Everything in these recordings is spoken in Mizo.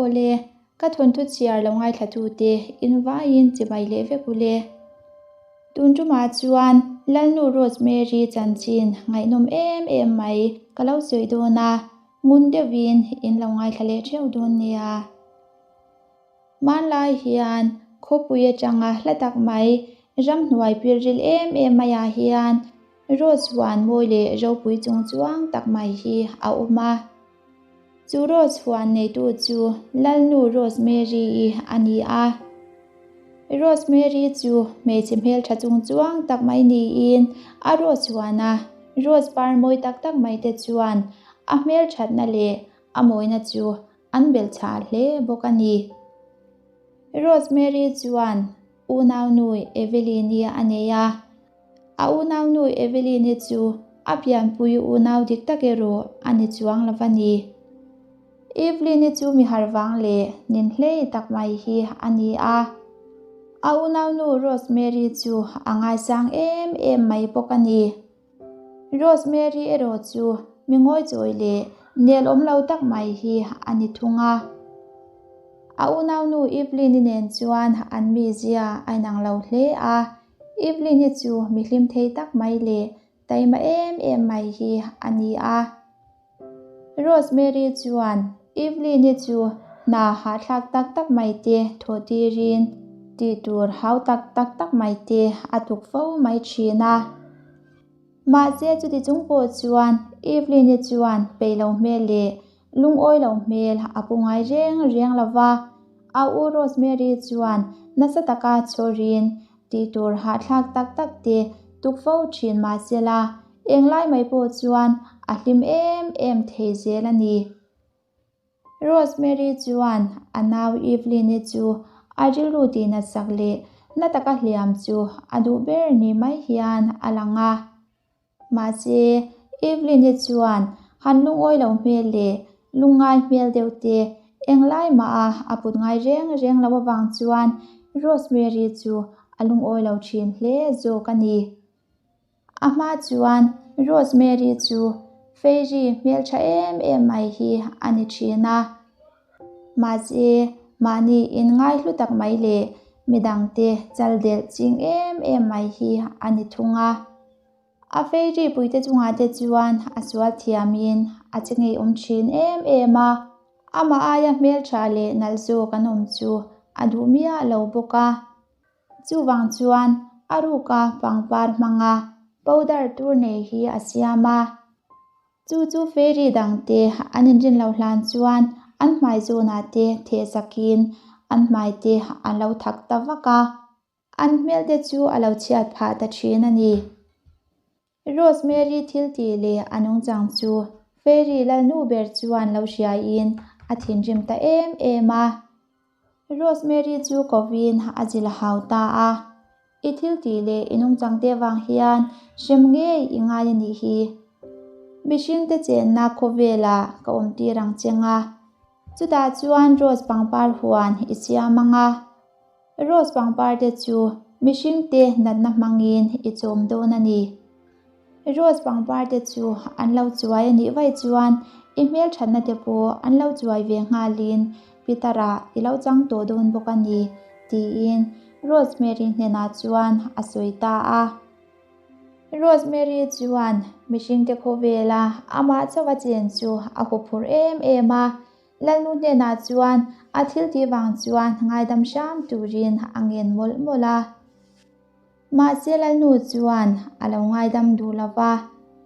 Awle, ka thawnthu chhiar lo ngaithlatute in vaiin chibai leh vek ule. Tun tumah chuan Lalnu Rosemary chanchin ngaihnawm em em mai ka lo sawi dawn a, ngun deuhin in lo ngaithla leh theuh dawn nia. Hmanlai hian khawpui atanga hla tak mai ramhnuai pilril em em maiah hian Rose huan mawi leh ropui chung chuang tak mai hi a awm a. Chu Rose huan neitu chu Lalnu Rosemary-i a ni a. Rosemary chu hmeichhe hmeltha chung chuang tak mai niin a Rose huana Rose par mawi tak tak mai te chuan a hmelthatna leh a mawina chu an belhchhah hle bawk a ni. Rosemary chuan unaunu Evelyn-i a nei a. A unaunu Evelyn-i chu a pianpui unau dik tak erawh a ni chuang lo va ni. Evelyn-i chu mi harh vang leh nin hlei tak mai hi a ni a. A unaunu Rosemary chu a ngaisang em em mai bawk a ni. Rosemary erawh chu mi ngawichawi leh nel awm lo tak mai hi a ni thung a. A unaunu Evelyn-i nen chuan an mizia a inang lo hle a, Evelyn-i chu mi hlim thei tak mai leh taima em em mai hi a ni a. Rosemary chuan Evelyn-i chu hna hahthlak tak tak mai te thawh tirin tih tur hau tak tak tak mai te a tuk fo mai thin a. Mahse chuti chung pawh chuan Evelyn-i chuan peih lo hmel leh lungawi lo hmel a pu ngai reng reng lo va. A u Rosemary chuan nasa taka chhawrin Tih tur hahthlak tak tak te tuk fo thin mahsela englai mai pawh chuan a hlim em em thei zel a ni. Rosemary chuan a nau Evelyn-i chu a rilru tih sak leh na taka hliam chu a duh ber ni mai hian a lang a. Mahse, Evelyn-i chuan han lungawi lo hmel leh lungngai hmel deuh te englai mah a a put ngai reng reng lo avang chuan Rosemary chu a lungawi lo thin hle zawk a ni. A hma chuan Rosemary chu Fairy hmeltha em em mai hi a ni thin a. Mahse, mahni inngaihlu tak mai leh midangte chaldelh ching em em mai hi a ni thung a. A fairy puite chungah te chuan a sual thiamin a che ngeiawm thin em em a, amah aia hmeltha leh nalh zawk an awm chu a duh miah lo bawk a. Chuvang chuan a ruka pangpar hmanga powder tur nei hi a siam a. Chu chu fairy dangte an inrin loh hlan chuan an hmai zawnah te theh sakin an hmai te an lo thak ta vak a. An hmel te chu a lo chhiat phah ta thin a ni. Rosemary thil tih leh a nungchang chu Fairy Lalnu ber chuan lo hriaiin a thinrim ta em em a. Rosemary chu kovin a zil a hau ta a. I thil tih leh i nungchang te vang hian hrem ngei i ngai a nih hi. Mihring te chenna khawvelah ka awm tir ang cheng a. Chutah chuan Rose pangpar huan i siam ang a. Rose pangpar te chu mihring te natna hmangin i chawm dawn a ni. Rose pangpar te chu an lo chuai a nih vaih chuan i hmelthatna te pawh an lo chuai ve nghalin Peter-a i lo chang tawh dawn bawk a ni, tiin Rosemary hnenah chuan a sawi ta a. Rosemary chuan mihringte khawvela amah chauh a chen chu a huphurh em em a. Lalnu hnenah chuan a thil tih vang chuan ngaidam hram turin a ngen mawlh mawlh a. Mahse Lalnu chuan a lo ngaidam duh lo va,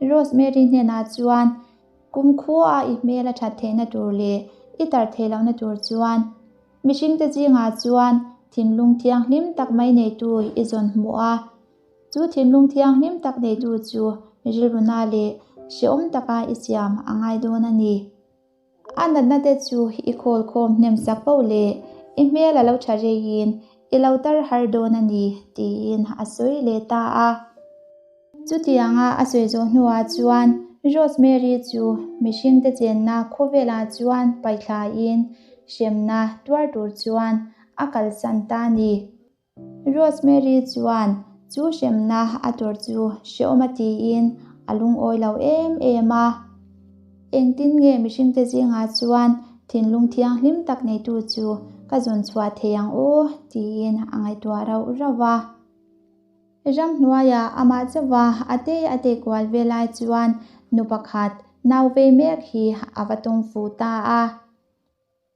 Rosemary hnenah chuan kumkhua i hmel a that theihna tur leh i tar theih lohna tur chuan mihringte zingah chuan thinlung thianghlim tak mai neitu i zawn hmuh a. Chu thinlung thianghlim tak neitu chu rilruna leh hrehawm taka i siam a ngai dawn a ni. A natna te chu i khawl khawm hnem sak poh leh i hmel a lo tha reiin i lo tar har dawn a ni, tiin a sawi leh ta a. Chutianga a sawi zawh hnuah chuan Rosemary chu mihringte chenna khawvelah chuan paithlain hremna tuar tur chuan a kalsan ta a ni. Rosemary chuan chu hremna a tur chu hrehawm a tiin a lungawi lo em em a. Engtin nge mihringte zingah chuan Thinlung thianghlim tak neitu chu ka zawn chhuah thei ang aw tiin a ngaihtuah rauh rauh a. Ramhnuaia amah chauha a tei a tei kual ve lai chuan nu pakhat nau vei mek hi a va tawng fuh ta a.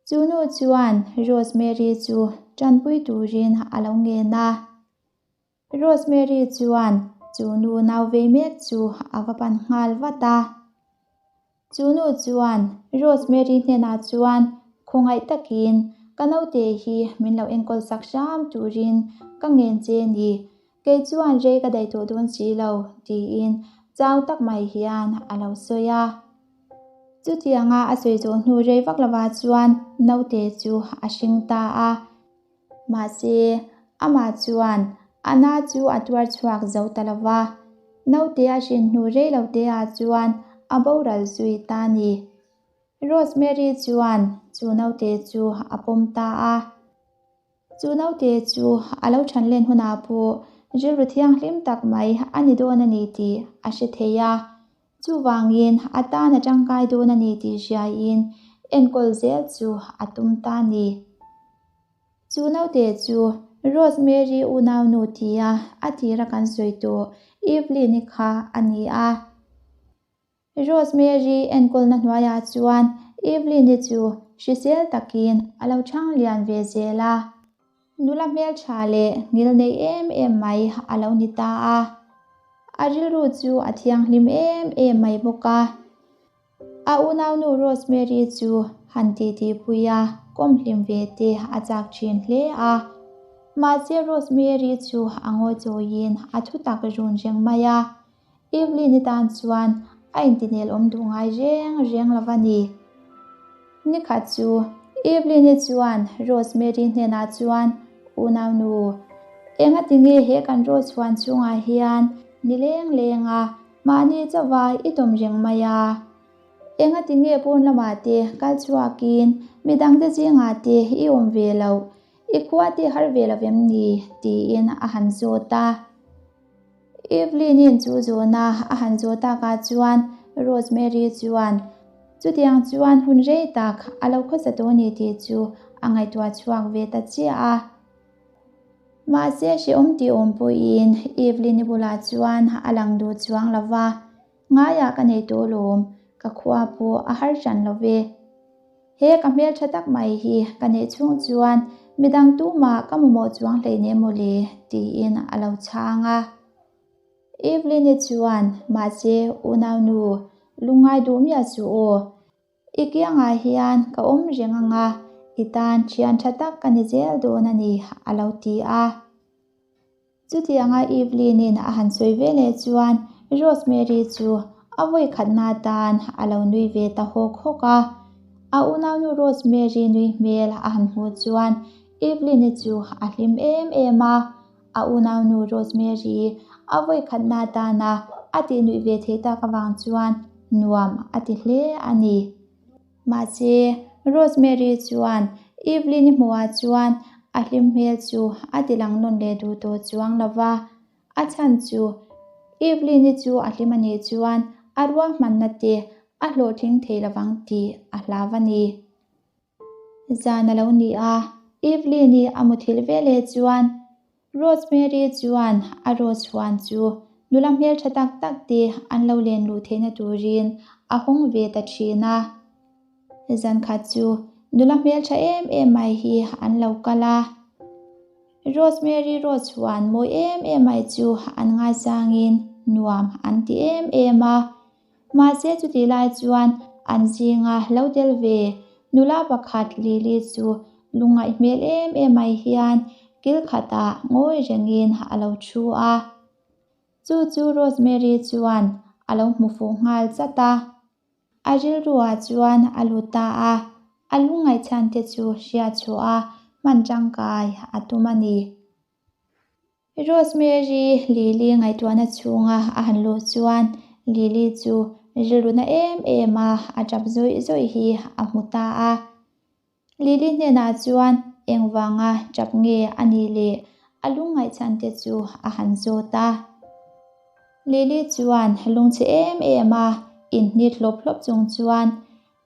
Chu nu chuan Rosemary chu tanpui turin a lo ngen a. Rosemary chuan chu nu nau vei mek chu a va pan nghal vat a. Chu nu chuan Rosemary hnenah chuan khawngaih takin ka naute hi min lo enkawl sak hram turin ka ngen che ni, kei chuan rei ka daih tawh dawn si lo tiin chau tak mai hian a lo sawi a. Chutianga a sawi zawh hnu rei vak lovah chuan naute chu a hring ta a. Mahse, amah chuan a na chu a tuar chhuak zo ta lo va, naute a hrin hnu rei lo te ah chuan a boral zui ta a ni. Rosemary chuan chu naute chu a pawm ta a. Chu naute chu a lo than len hunah pawh rilru thianghlim tak mai a ni dawn a ni tih a hre thei a. Chuvangin a tan a tangkai dawn a ni tih hriaiin enkawl zel chu a tum ta a ni. Chu naute chu Rosemary unaunu tia a tira kan sawi tawh Evelyn-i kha a ni a. Rosemary enkawlna hnuaiah chuan Evelyn-i chu hrisel takin a lo chhang lian ve zel a. Nula hmeltha leh ngil nei em em mai a lo ni ta a. A rilru chu a thianghlim em em mai bawk a. A unaunu Rosemary chu han titipui a, kawm hlim ve te a chak thin hle a. Mahse Rosemary chu a ngawi chawiin a thutak run reng mai a. Evelyn-i tan chuan a intinel awm duh ngai reng reng lo va ni. Nikhat chu Evelyn-i chuan Rosemary hnenah chuan, Unaunu, engati nge he kan Rose huan chhungah hian ni leng leng a, mahni chauha i tawm reng mai a? Engati nge pawn lamah te kal chhuakin midangte zingah te i awm ve loh? I khua te har ve lo vem ni? tiin a han zawt a. Evelyn-in chu zawhna a han zawh takah chuan Rosemary chuan chutiang chuan hun rei tak a lo khawsa tawh ni tih chu a ngaihtuah chhuak ve ta chiah a. Mahse hrehawm tih awm pawhin Evelyn-i bulah chuan a lang duh chuang lo va, Ngaiah ka nei tawh lawm, ka khua pawh a har hran lo ve. He ka hmeltha tak mai hi ka neih chhung chuan midang tumah ka mamawh chuang hleinem maw le tiin a lo chhang a. Evelyn-i chuan mahse unaunu lungngai duh miah suh aw, i kiangah hian ka awm reng ang a, i tan thian tha tak ka ni zel dawn a ni a lo ti a. Chutianga Evelyn-in a han sawi ve leh chuan Rosemary chu a vawi khatna atan a lo nui ve ta hawk hawk a. A unaunu Rosemary nui hmel a han hmuh chuan Evelyn-i chu a hlim em em a. A unaunu Rosemary a vawi khatna atana a tih nuih ve theih tak avang chuan nuam a ti hle a ni. Mahse, Rosemary chuan Evelyn-i hmuhah chuan a hlim hmel chu a ti lang nawn leh duh tawh chuang lo va. A chhan chu Evelyn-i chu a hlim a nih chuan a ruahmanna te a hlawhtling thei lovang tih a hlau a ni. Zan a lo ni a, Evelyn-i a muthilh veleh chuan Rosemary chuan a rose huan chu nula hmeltha tak tak te an lo len luh theihna turin a hawng ve ta thin a. Zan khat chu nula hmeltha em em mai hi an lo kal a. Rosemary rose huan mawi em em mai chu an ngaisangin nuam an ti em em a. Mahse chutih lai chuan an zinga lo tel ve nula pakhat Lily chu lungngaih hmel em em mai hian kil khatah ngawi rengin a lo thu a. Chu chu Rosemary chuan a lo hmu fuh nghal chat a. A rilruah chuan a lut ta a, a lungngaih chhan te chu hriat chhuah a hman tangkai a tum a ni. Rosemary Lily ngaihtuahna chhunga a han luh chuan Lily chu rilruna em em a a tap zawih zawih hi a hmu ta a. Lily hnenah chuan engvanga tap nge a nih leh a lungngaihchhan te chu a han zawt a. Lily chuan lungchhe em em a inhnit hlawp hlawp chung chuan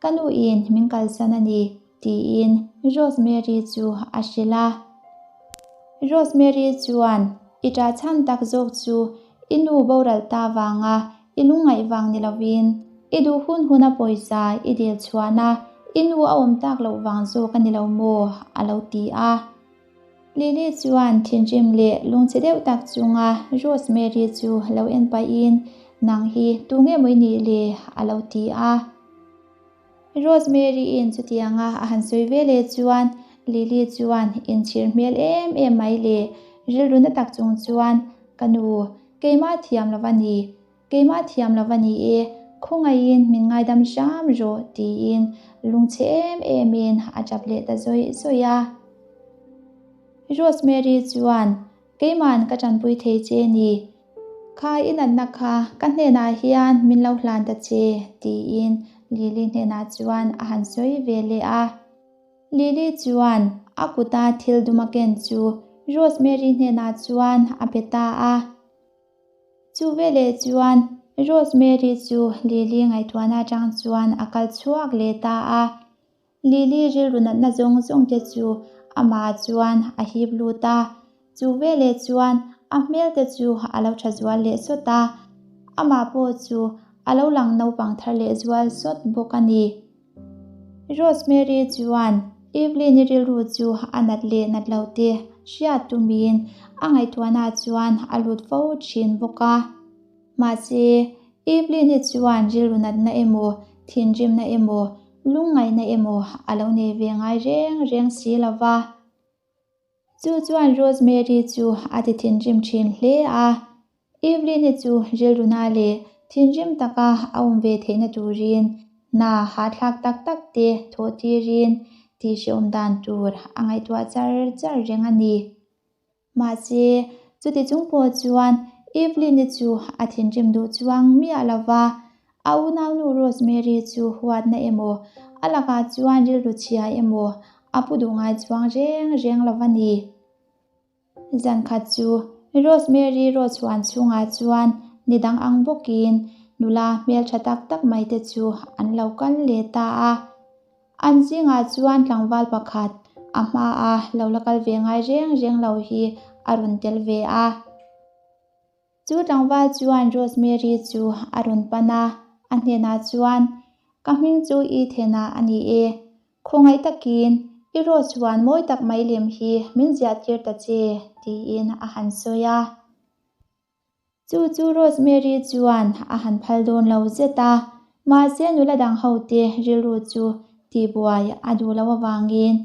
Ka nu in min kalsan a ni. Tiin Rosemary chu a hrilh a. Rosemary chuan, I ṭah chhan tak zawk chu i nu boral ta vanga i lungngaih vang ni lovin, i duh hun huna pawisa i dil chhuahna i nu a awm tak loh vang zawk a ni lo maw? a lo ti a. Lily chuan thinrim leh lungchhe deuh tak chunga Rosemary chu lo en pahin, Nang hi tunge maw i nih le? a lo ti a. Rosemary-in chutianga a han sawi ve leh chuan Lily chuan inchhir hmel em em mai le, rilru na tak chung chuan, Ka nu, keimah thiam lo va ni, keimah thiam lo va ni e, khawngaihin min ngaidam hram rawh, tiin lungchhe em emin a tap leh ta zawih zawih a. Rosemary chuan, Keima'n ka tanpui thei che ni, Kha i natna kha ka hnenah hian min lo hlan ta che, tiin Lily hnenah chuan a han sawi ve leh a. Lily chuan a kuta thil dum a ken chu Rosemary hnenah chuan a pe ta a. Chu veleh chuan Rosemary chu Lily ngaihtuahna atang chuan a kal chhuak leh ta a. Lily rilru natna zawng zawng te chu amah chuan a hip lut a, chu veleh chuan a hmel te chu a lo tha zual leh sawt a, amah pawh chu a lo lang naupang thar leh zual sawt bawk a ni. Rosemary chuan Evelyn-i rilru chu a nat leh nat lo te hriat tumin a ngaihtuahna chuan a lut fo thin bawk a. Mahse, Evelyn-i chuan rilru natna emaw, thinrimna emaw, lungngaihna emaw a lo nei ve ngai reng reng si lo va. Chu chuan Rosemary chu a ti thinrim thin hle a. Evelyn-i chu rilruna leh thinrim taka a awm ve theihna turin hna hahthlak tak tak te thawh tirin tihhrehawm dan tur a ngaihtuah char char reng a ni. Mahse, chuti chung pawh chuan Evelyn-i chu a thinrim duh chuang miah lo va, a unaunu Rosemary chu huatna emaw, a lakah chuan rilru chhia emaw a pu duh ngai chuang reng reng lo va ni. Zan khat chu Rosemary rose huan chhungah chuan ni dang ang bawkin nula hmeltha tak tak mai te chu an lo kal leh ta a. An zingah chuan tlangval pakhat a hmaa lo la kal ve ngai reng reng lo hi a rawn tel ve a. Chu tlangval chuan Rosemary chu a rawn pan a, a hnenah chuan, Ka hming chu Ethan-a a ni e. Khawngaih takin i rose huan mawi tak mai lem hi min ziahtir ta che, tiin a han sawi a. Chu chu Rosemary chuan a han phal dawn lo zet a, mahse nula dang hote rilru chu tihbuai a duh loh avangin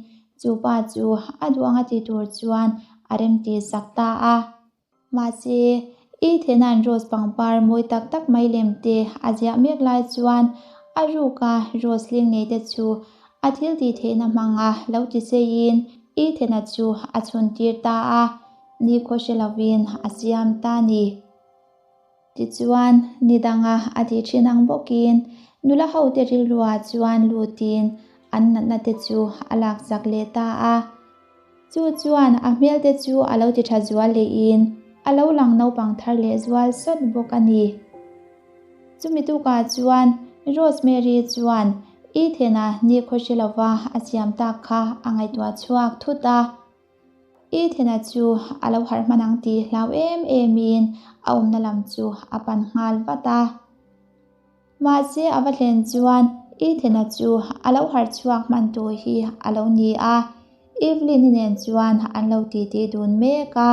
chu pa chu a duh anga ti tur chuan a remti sak ta a. Mahse, Ethan-a'n Rose pangpar mawi tak tak mai lem te a ziah mek lai chuan a ruka Rose hling nei te chu a thil tih theihna hmanga lo ti cheiin Ethan-a chu a chhun tir ta a. Nikhaw hre lovin a siam ta ni. Tichuan, ni danga a tih thin ang bawkin nula hote rilruah chuan lutin an natna te chu a lak chak leh ta a. Chu chuan a hmel te chu a lo ti tha zual lehin a lo lang naupang thar leh zual sawt bawk a ni. Chumi tukah chuan Rosemary chuan Ethan-a nikhaw hre lova a siam tak kha a ngaihtuah chhuak thut a. Ethan-a chu a lo harh hman ang tih hlau em emin a awmna lam chu a pan nghal vat a. Mahse a va thlen chuan Ethan-a chu a lo harh chhuak hman tur hi a lo ni a, Evelyn-i nen chuan an lo titi dun mek a.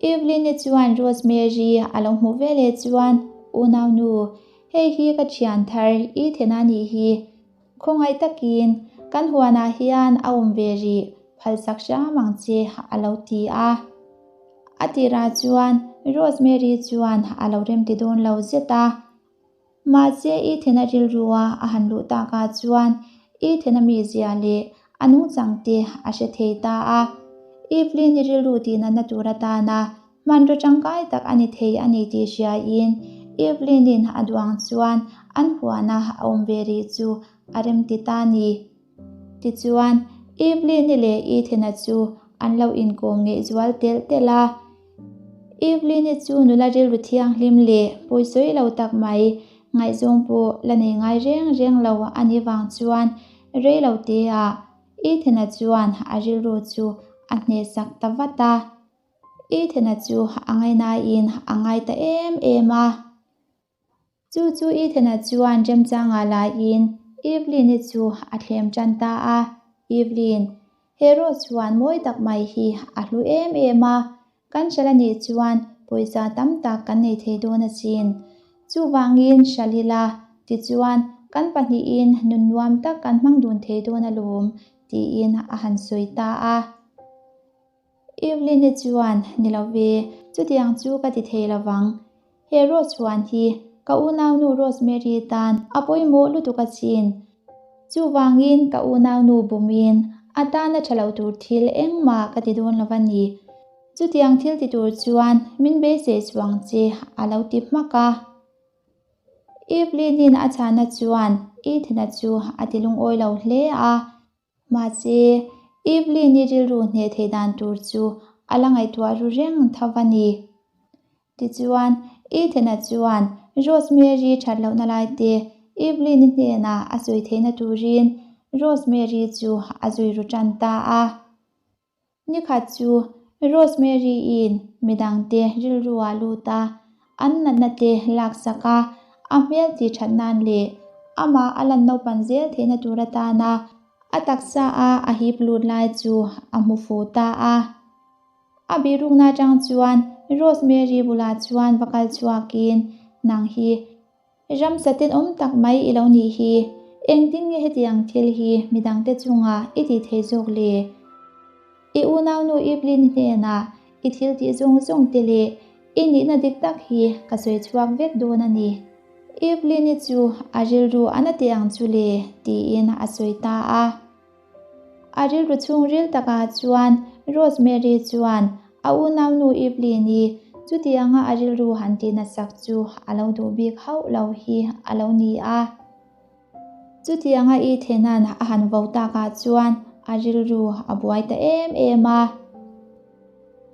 Evelyn-i chuan Rosemary a lo hmuh veleh chuan, Unaunu, hei hi ka thian thar Ethan-a nih hi, Khawngaih takin kan huanah hian a awm ve rih, phalsak hram ang che a lo ti a. A tirah chuan Rosemary chuan a lo remti dawn lo zet a. Mahse Ethan-a rilrua a han luh takah chuan Ethan-a mizia leh a nungchang te a hre thei ta a. Evelyn-i rilru tihnatna tur atana Hmanraw tangkai tak a ni thei a ni tih hriain Evelyn-in a duang chuan an huana a awm ve rih chu a remti ta ni. Tichuan, Evelyn-i leh Ethan-a chu an lo inkawm ngeih zual telh telh a. Evelyn-i chu nula rilru thianghlim leh pawisawi lo tak mai, ngaihzawng pawh la nei ngai reng reng lo a nih vang chuan Rei lo teah Ethan-a chuan a rilru chu a hnehsak ta vat a. Ethan-a chu a ngainain a ngai ta em em a. Chu chu Ethan-a chuan remchangah laiin Evelyn-i chu a thlem tan ta a. Evelyn, he rose chuan mawi tak mai hi a hlu em em a, kan hralh a nih chuan pawisa tam tak kan nei thei dawn asin. Chuvangin hralh ila, tichuan kan pahnihin nun nuam tak kan hmang dun thei dawn alawm, tiin a han sawi ta a. Evelyn-i chuan, Ni lo ve, chutiang chu ka ti thei lovang. He Rose huan hi ka unaunu Rosemary tan a pawimawh lutuk asin. Chuvangin ka unaunu bumin a tana tha lo tur thil engmah ka ti dawn lo a ni. Chutiang thil ti tur chuan min beisei chuang che a lo ti hmak a. Evelyn-in a chhana chuan Ethan-a chu a ti lungawi lo hle a. Mahse, Evelyn-i rilru hneh theih dan tur chu a la ngaihtuah ru reng tho a ni. Tichuan, Ethan-a chuan Rosemary that lohna lai te Evelyn-i hnenah a sawi theihna turin Rosemary chu a zui ru tan ta a. Nikhat chu Rosemary-i'n midangte rilru ah lut a, an natna te laksak a, a hmel tih that nan leh amah a lan naupan zel theihna tur atana a taksa a a hip lut lai chu a hmu fuh ta a. A bihrukna atang chuan Rosemary bulah chuan va kal chhuakin, Nang hi Ramsa tenawm tak mai i lo nih hi, engtin nge hetiang thil hi midangte chungah i tih thei zawk le? I unaunu Evelyn hnenah i thil tih zawng zawng te leh i nihna dik tak hi ka sawi chhuak vek dawn a ni. Evelyn-i chu a rilru a na teh ang chu le, tiin a sawi ta a. A rilru chhungril takah chuan Rosemary chuan a unaunu Evelyn-i chutianga a rilru han tih natsak chu a lo duh bik hauh lo hi a lo ni a. Chutianga Ethan-a'n a han vo takah chuan a rilru a buai ta em em a.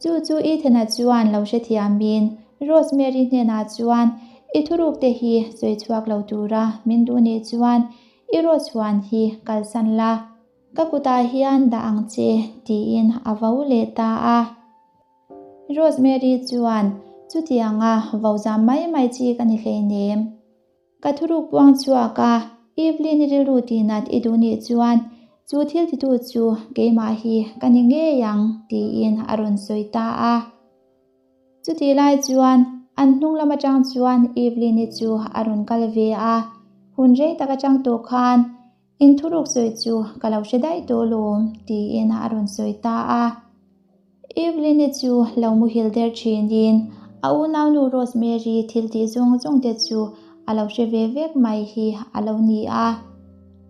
Chu chu Ethan-a chuan lo hrethiamin Rosemary hnenah chuan i thurukte hi sawi chhuak lo tura min duh nih chuan I rawchhuan hi kalsan la, ka kutah hian dah ang che, tiin a vo leh ta a. Rosemary chuan, Chutianga vo zam mai mai chi ka ni hleinem. Ka thuruk puang chhuak a, Evelyn i rilru tihnat i duh nih chuan chu thil titu chu keimah hi ka ni ngei ang, tiin a rawn sawi ta a. Chutih lai chuan an hnung lam atang chuan Evelyn-i chu a rawn kal ve a, hun rei tak atang tawh khan in thuruk sawi chu ka lo hre daih tawh lawm tiin a rawn sawi ta a. Evelyn-i chu lo muhil der thinin a unaunu Rosemary thil tih zawng zawng te chu a lo hre ve vek mai hi a lo ni a.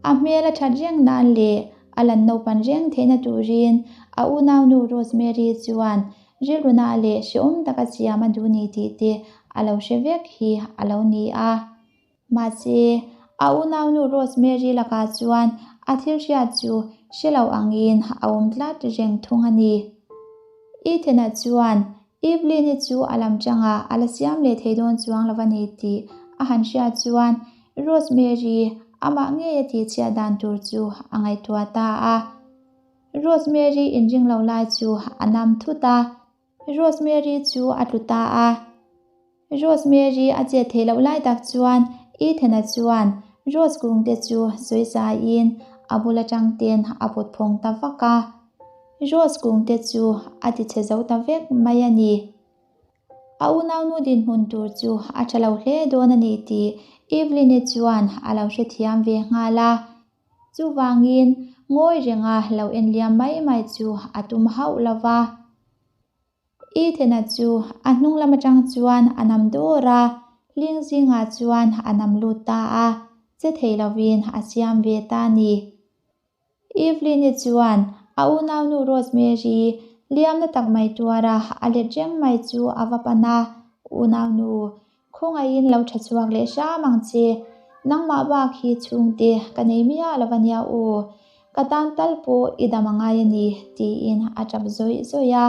A hmel a that reng nan leh a lan naupan reng theihna turin a unaunu Rosemary chuan Rilruna leh hrehawm taka siam a duh ni tih te a lo hre vek hi a lo ni a. Mahse, a unaunu Rosemary lakah chuan a thil hriat chu hre lo angin a awm tlat reng thung a ni. Ethan-a chuan Evelyn-i chu a lam tangah a la siam leh thei dawn chuang lo a ni tih a han hriat chuan Rosemary amah ngei a tihchhiat dan tur chu a ngaihtuah ta a. Rosemary inring lo lai chu a nam thut a, Rosemary chu a tlu ta a. Rosemary a chet theih loh lai tak chuan Ethan-a chuan Rose kung te chu sawi zaiin a bul atang ten a put phawng ta vak a. Rose kung te chu a ti chhe zo ta vek mai a ni. A unaunu dinhmun tur chu a tha lo hle dawn a ni tih Evelyn-i chuan a lo hrethiam ve nghal a. Chuvangin, ngawi renga lo enliam mai mai chu a tum hauh lo va. Ethan-a chu a hnung lam atang chuan a nam dawr a, hling zingah chuan a nam lut ta a, che thei lovin a siam ve ta a ni. Evelyn-i chuan a unaunu Rosemary liamna tak mai tuara a let reng mai chu a va pan a, Unaunu, Khawngaihin lo tha chhuak leh hram ang che. Nangmah bak hi chhungte ka nei miah lo a nia u. Ka tan tal pawh i dam a ngai a ni, tiin a tap zawih zawih a.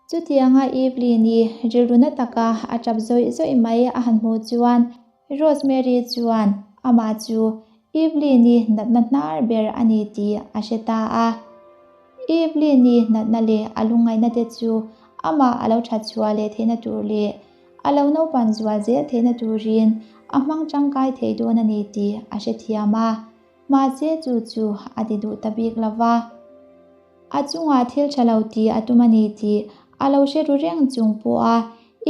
Chutianga Evelyn-i rilru na taka a tap zawih zawih mai a han hmuh chuan Rosemary chuan amah chu Evelyn-i natna hnar ber a ni tih a hre ta a. Evelyn-i natna leh a lungngaihna te chu amah a lo that chhuah leh theihna tur leh a lo naupan zual zel theihna turin a hmang tangkai thei dawn a ni tih a hrethiam a, mahse chu chu a ti duh ta bik lo va. A chungah thil tha lo tih a tum a ni tih a lo hre ru reng chung pawha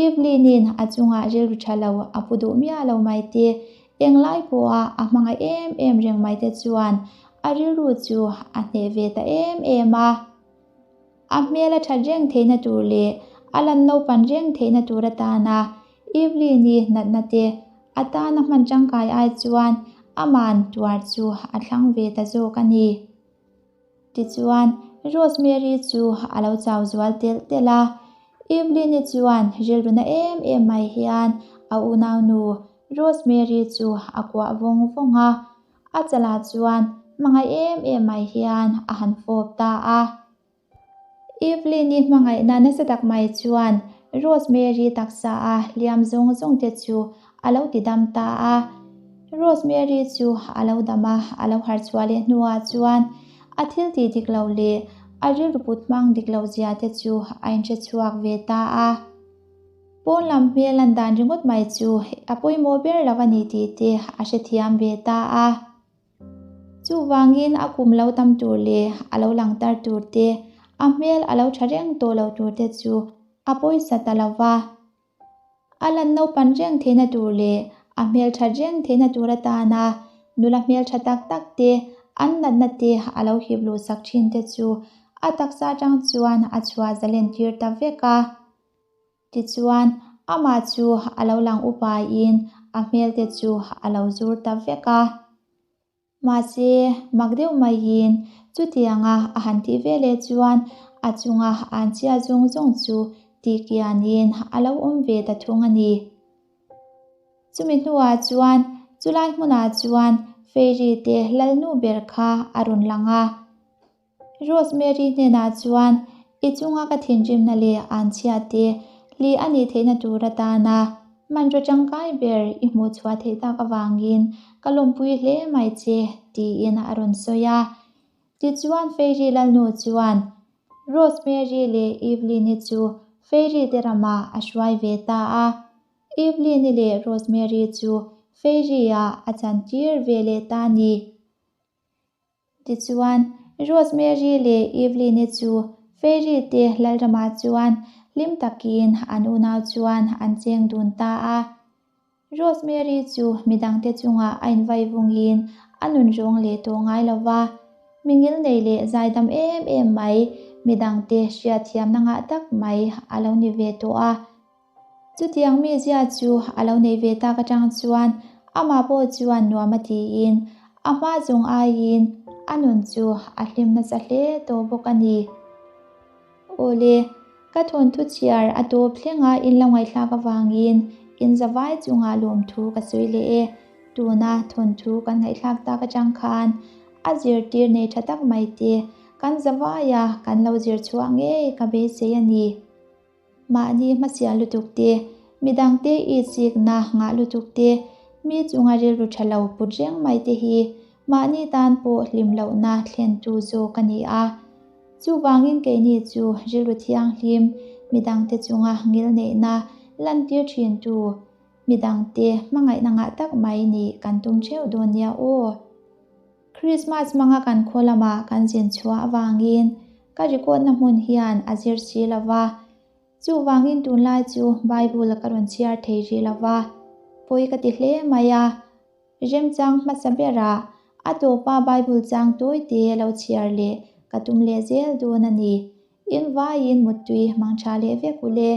Evelyn-in a chungah rilru tha lo a pu duh miah lo mai te, englai pawha a hmangaih em em reng mai te chuan a rilru chu a hneh ve ta em em a. A hmel a that reng theihna tur leh a lan naupan reng theihna tur atana Evelyn-i natna te a tana hman tangkai ai chuan aman tuar chu a thlang ve ta zawk a ni. Tichuan, Rosemary chu a lo chau zual telh telh a. Evelyn-i chuan rilru na em em mai hian a unaunu Rosemary chu a kuah vawng vawng a. A chalah chuan hmangaih em em mai hian a han fawp ta a. Evelyn-i hmangaihna nasa tak mai chuan Rosemary taksa a hliam zawng zawng te chu a lo ti dam ta a. Rosemary chu a lo dam a, a lo harh chhuah leh hnuah chuan a thil tih dik lo leh a rilru put hmang dik loh zia te chu a inhre chhuak ve ta a. Pawn lam hmel lan dan ringawt mai chu a pawimawh ber lo a ni tih te a hrethiam ve ta a. Chuvangin a kum lo tam tur leh a lo lang tar tur te, a hmel a lo tha reng tawh lo tur te chu a pawisa ta lo va. A lan naupan reng theihna tur leh a hmel that reng theihna tur atana nula hmel tha tak tak te, an natna te a lo hip luh sak thin te chu a taksa atang chuan a chhuah zalen tir ta vek a. Tichuan, amah chu a lo lang upain a hmelte chu a lo zur ta vek a. Mahse, mak deuh maiin chutianga a han tih ve leh chuan a chunga an chhia zawng zawng chu tihkianin a lo awm ve ta thung a ni. Chumi hnuah chuan chulai hmunah chuan Fairy te lalnu ber kha a rawn lang a. Rosemary hnenah chuan i chunga ka thinrimna leh an chhiate hli a nih theihna tur atana hmanraw tangkai ber i hmuh chhuah theih tak avangin ka lawmpui hle mai che tiin a rawn sawi a. Tichuan Fairy Lalnu chuan Rosemary leh Evelyn-i chu Fairy te ramah a hruai ve ta a. Evelyn-i leh Rosemary chu Fairy-ah a chantir ve leh ta a ni. Tichuan, Rosemary leh Evelyn-i chu Fairy te Lalramah chuan hlim takin an unau chuan an cheng dun ta a. Rosemary chu midangte chungah a invaivungin a nun rawng leh tawh ngai lo va. Mi ngilnei leh zaidam em em mai, midangte hriatthiamna ngah tak mai a lo ni ve tawh a. Chutiang mizia chu a lo nei ve tak atang chuan amah pawh chuan nuam a tiin a hma zawng aiin a nun chu a hlim nasa hle tawh bawk a ni. Awle, ka thawnthu chhiar a tawp thlenga in lo ngaihthlak avangin in zavai chungah lawmthu ka sawi leh e. Tuna thawnthu kan ngaihthlak tak atang khan a zirtir nei tha tak mai te kan zavaia kan lo zir chhuah ngei ka beisei a ni. Mahni hmasial lutuk te, midangte itsikna ngah lutuk te, mi chunga rilru tha lo put reng mai te hi mahni tan pawh hlim lohna thlentu zawk a ni a. Chuvangin keini chu rilru thianghlim, midangte chunga ngilneihna lantir thintu, midangte hmangaihna ngah tak mai nih kan tum theuh dawn nia aw. Christmas hmanga kan khaw lama kan zin chhuah avangin ka record na hmun hian a zir si lo va, chuvangin tunlai chu Bible ka rawn chhiar thei rih lo va, pawi ka ti hle mai a. Remchang hmasa berah a tawpa Bible chang tawite lo chhiar leh ka tum leh zel dawn a ni. In vaiin muttui hmang tha leh vek ule.